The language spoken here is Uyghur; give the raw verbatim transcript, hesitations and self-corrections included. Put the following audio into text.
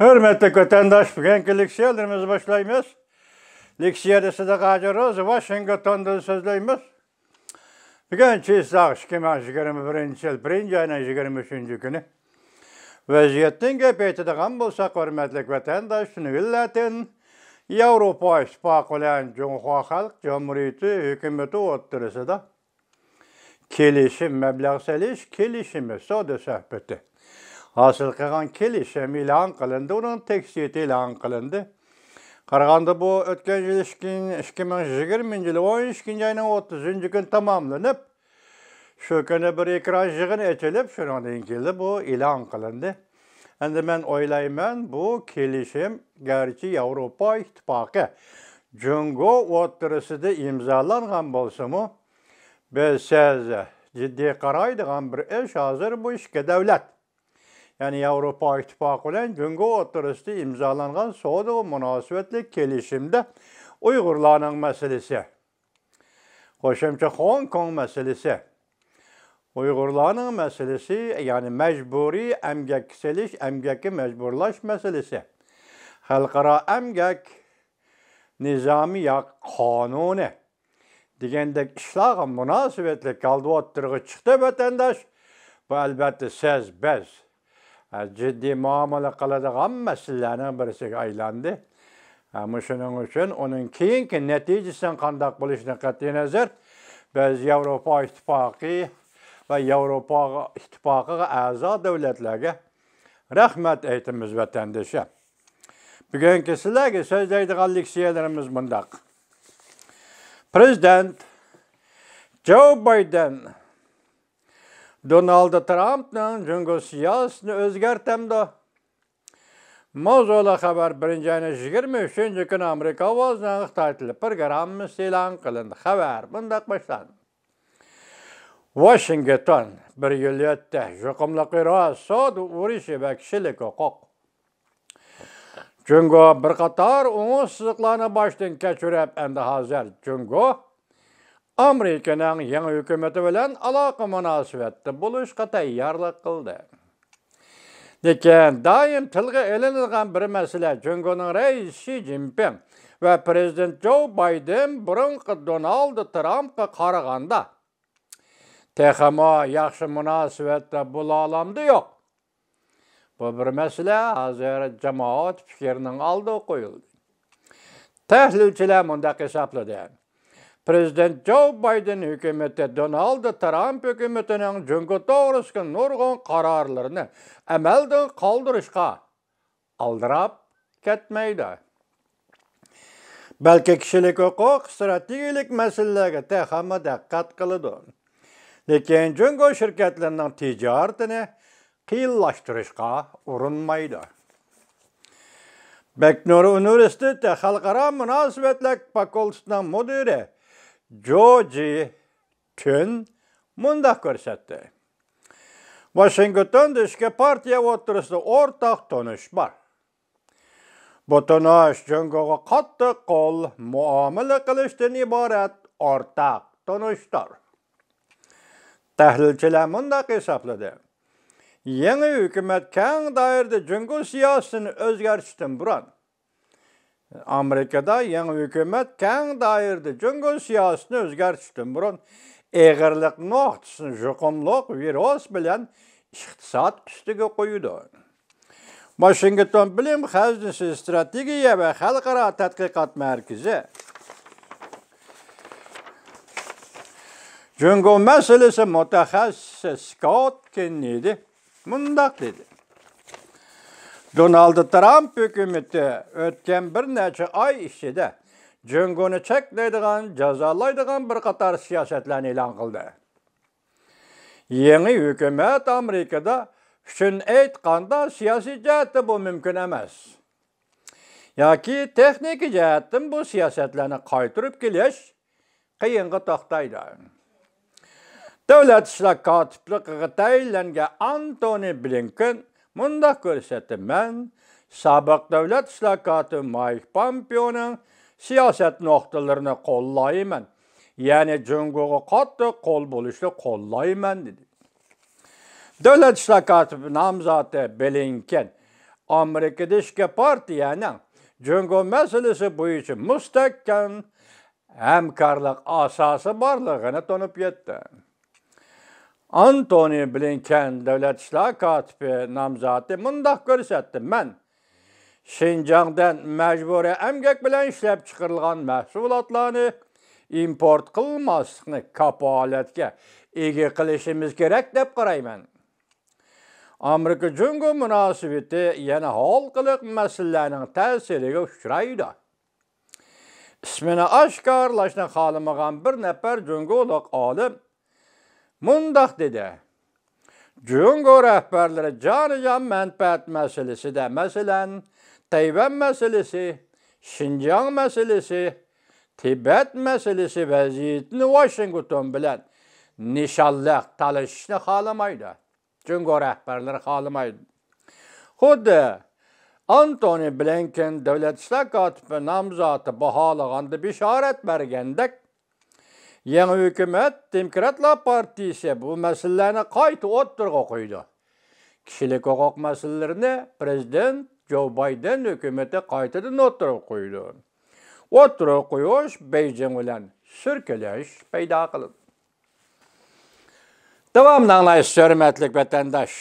ھۆرمەتلىك ۋەتەنداش، بۈگۈنكى لېكسىيەلىرىمىزنى باشلايمىز. لېكسىيەدە سىدىق ھاجى روز، ۋاشىنگتوندىن سۆزلەيمىز. بۈگۈن چېسلاق ئىككى مىڭ يىگىرمە بىرىنچى يىل بىرىنچى ئاينىڭ يىگىرمە ئۈچىنچى كۈنى ۋەزىيەتتىن گەپ ئېيتىدىغان بولساق، ھۆرمەتلىك ۋەتەنداش، تۈنۈگۈنلەتىن ياۋروپا ئىتتىپاقى بىلەن جۇڭخۇا خەلق جۇمھۇرىيىتى ھۆكۈمىتى ئوتتۇرىسىدا كېلىشىم، مەبلەغ سېلىش كېلىشىمى، سودا سۆھبىتى ھاسىل قىلغان كېلىشىم ئېلان قىلىندى، ئۇنىڭ تېكىستى ئېلان قىلىندى. قارىغاندا، بۇ ئۆتكەن يىل ئىككى، ئىككى مىڭ يىگىرمىنچى يىل ئون ئىككىنچى ئاينىڭ ئوتتۇزىنچى كۈنى تاماملىنىپ، شۇ كۈنى بىر ئېكران يىغىنى ئېچىلىپ، شۇنىڭدىن كېيىن بۇ ئېلان قىلىندى. ئەمدى مەن ئويلايمەن، بۇ كېلىشىم گەرچە ياۋروپا ئىتتىپاقى جۇڭگو ئوتتۇرىسىدا ئىمزالانغان بولسىمۇ، بىز سىز جىددىي قارايدىغان بىر ئىش ھازىر بۇ ئىككى دۆلەت، يەنى ياۋروپا ئىتتىپاقى بىلەن جۇڭگو ئوتتۇرىسىدا ئىمزالانغان سودا مۇناسىۋەتلىك كېلىشىمدە ئۇيغۇرلارنىڭ مەسىلىسى، قوشۇمچە خوڭكوڭ مەسىلىسى، ئۇيغۇرلارنىڭ مەسىلىسى، يەنى مەجبۇرىي ئەمگەككە سېلىش، ئەمگەككە مەجبۇرلاش مەسىلىسى، خەلقئارا ئەمگەك نىزامى يا قانۇنى دېگەندەك ئىشلارغا مۇناسىۋەتلىك ھالدا ئوتتۇرىغا چىقتى، ۋەتەنداش. بۇ، ئەلۋەتتە، سىز، بىز، ئە، جىددىي مۇئامىلە قىلىدىغان مەسىلىلەرنىڭ بىرسىگە ئايلاندى. ئە، مۇشۇنىڭ ئۈچۈن ئۇنىڭ كېيىنكى نەتىجىسىنىڭ قانداق بولۇشىدىن قەتئىينەزەر، بىز ياۋروپا ئىتتىپاقى ۋە ياۋروپا ئىتتىپاقىغا ئەزا دۆلەتلەرگە رەھمەت ئېيتىمىز، ۋەتەندىشىم. بۈگۈنكى سىلەرگە سۆزلەيدىغان لېكسىيەلىرىمىز مۇنداق. پرېزىدېنت جو بايدېن دونالد ترامپنىڭ جۇڭگو سىياسىتىنى ئۆزگەرتەمدۇ؟ ماۋزۇلۇق خەۋەر، بىرىنچى ئاينىڭ يىگىرمە ئۈچىنچى كۈنى ئامېرىكا ئاۋازىنىڭ خىتاي تىلى پروگراممىسى ئېلان قىلىندى. خەۋەر مۇنداق باشلاندى. ۋاشىنگتون، بىر يىل ئۆتتى. يۇقۇملۇق ۋىرۇس، سودا ئۇرۇشى ۋە كىشىلىك ھوقۇق. جۇڭگو بىر قاتار ئوڭۇشسىزلىقلارنى باشتىن كەچۈرۈپ، ئەمدى ھازىر جۇڭگو ئامېرىكىنىڭ يېڭى ھۆكۈمىتى بىلەن ئالاقە مۇناسىۋەتتە بولۇشقا تەييارلىق قىلدى. لېكىن دائىم تىلغا ئېلىنىدىغان بىر مەسىلە، جۇڭگونىڭ رەئىسى شى جىنپىڭ ۋە پرېزىدېنت جو بايدېن بۇرۇنقى دونالد ترامپقا قارىغاندا تېخىمۇ ياخشى مۇناسىۋەتتە بولالامدۇ يوق؟ بۇ بىر مەسىلە، ھازىر جامائەت پىكرىنىڭ ئالدىغا قويۇلدى. تەھلىلچىلەر مۇنداق ھېسابلىدى. پرېزىدېنت جو بايدېن ھۆكۈمىتى دونالد ترامپ ھۆكۈمىتىنىڭ جۇڭگو توغرىسىدىكى نۇرغۇن قارارلىرىنى ئەمەلدىن قالدۇرۇشقا ئالدىراپ كەتمەيدۇ. بەلكى كىشىلىك ھوقۇق، ئىستراتېگىيەلىك مەسىلىلەرگە تېخىمۇ دىققەت قىلىدۇ. لېكىن جۇڭگو شىركەتلىرىنىڭ تىجارىتىنى قىيىنلاشتۇرۇشقا ئۇرۇنمايدۇ. بەكنۇر ئۇنىۋېرسىتېتى خەلقئارا مۇناسىۋەتلەر فاكۇلتېتىنىڭ مۇدىرى جو جى تۈن مۇنداق كۆرسەتتى. ۋاشىنگتوندا ئىككى پارتىيە ئوتتۇرىسىدا ئورتاق تونۇش بار. بۇ تونۇش جۇڭگوغا قاتتىق قول مۇئامىلە قىلىشتىن ئىبارەت ئورتاق تونۇشتۇر. تەھلىلچىلەر مۇنداق ھېسابلىدى. يېڭى ھۆكۈمەت كەڭ دائىرىدە جۇڭگو سىياسىتىنى ئۆزگەرتىشتىن بۇرۇن، ئامېرىكىدا يېڭى ھۆكۈمەت كەڭ دائىرىدە جۇڭگو سىياسىتىنى ئۆزگەرتىشتىن بۇرۇن، ئېغىرلىق نۇقتىسىنى يۇقۇملۇق ۋىرۇس بىلەن ئىقتىساد ئۈستىگە قويىدۇ. ۋاشىنگتون بىلىم خەزىنىسى ئىستراتېگىيە ۋە خەلقئارا تەتقىقات مەركىزى جۇڭگو مەسىلىسى مۇتەخەسسىسى سكوت كېننېدى مۇنداق دېدى. دونالد ترامپ ھۆكۈمىتى ئۆتكەن بىر نەچچە ئاي ئىچىدە جۇڭگونى چەكلەيدىغان، جازالايدىغان بىر قاتار سىياسەتلەرنى ئېلان قىلدى. يېڭى ھۆكۈمەت ئامېرىكىدا، ئۈچۈن ئېيتقاندا، سىياسىي جەھەتتە بۇ مۇمكىن ئەمەس. ياكى تېخنىكا جەھەتتىن بۇ سىياسەتلەرنى قايتۇرۇپ كېلىش قىيىنغا توختايدۇ. دۆلەت ئىشلار كاتىپلىقىغا تەيىنلەنگەن ئانتونى بلىنكېن مۇنداق كۆرسەتتى: مەن سابىق دۆلەت ئىشلار كاتىپى مايك پامپېئونىڭ سىياسەت نۇقتىلىرىنى قوللايمەن، يەنى جۇڭگوغا قاتتىق قول بولۇشنى قوللايمەن، دېدى. دۆلەت ئىشلار كاتىپى نامزاتى بلىنكېن ئامېرىكىدىكى پارتىيەنىڭ جۇڭگو مەسىلىسى بويىچە مۇستەھكەم ھەمكارلىق ئاساسى بارلىقىنى تونۇپ يەتتى. ئانتونى بلىنكېن دۆلەت ئىشلار كاتىپى نامزاتى مۇنداق كۆرسەتتى: مەن شىنجاڭدىن مەجبۇرىي ئەمگەك بىلەن ئىشلەپچىقىرىلغان مەھسۇلاتلارنى ئىمپورت قىلماسلىقنى كاپالەتكە ئىگە قىلىشىمىز كېرەك دەپ قارايمەن. ئامېرىكا جۇڭگو مۇناسىۋىتى يەنە ھالقىلىق مەسىلىلەرنىڭ تەسىرىگە ئۇچرايدۇ. ئىسمىنى ئاشكارىلاشنى خالىمىغان بىر نەپەر جۇڭگولۇق ئالىم مۇنداق دېدى: جۇڭگو رەھبەرلىرى جانىجان مەنپەئەت مەسىلىسىدە، مەسىلەن، تەيۋەن مەسىلىسى، شىنجاڭ مەسىلىسى، تىبەت مەسىلىسى ۋەزىيىتىنى ۋاشىنگتون بىلەن نىشانلىق تالىشىشنى خالىمايدۇ. جۇڭگو رەھبەرلىرى خالىمايدۇ. خۇددى ئانتونى بلىنكېن دۆلەت ئىشلار كاتىپى نامزاتى باھالىغاندا بېشارەت بەرگەندەك، يېڭى ھۆكۈمەت، دېموكراتلار پارتىيىسى بۇ مەسىلىلەرنى قايتا ئوتتۇرىغا قويىدۇ. كىشىلىك ھوقۇق مەسىلىلىرىنى پىرېزىدېنت جو بايدېن ھۆكۈمىتى قايتىدىن ئوتتۇرىغا قويىدۇ. ئوتتۇرىغا قويۇش بېيجىڭ بىلەن سۈركىلىش پەيدا قىلىدۇ. داۋامىنى ئاڭلايسىز، ھۆرمەتلىك ۋەتەنداش.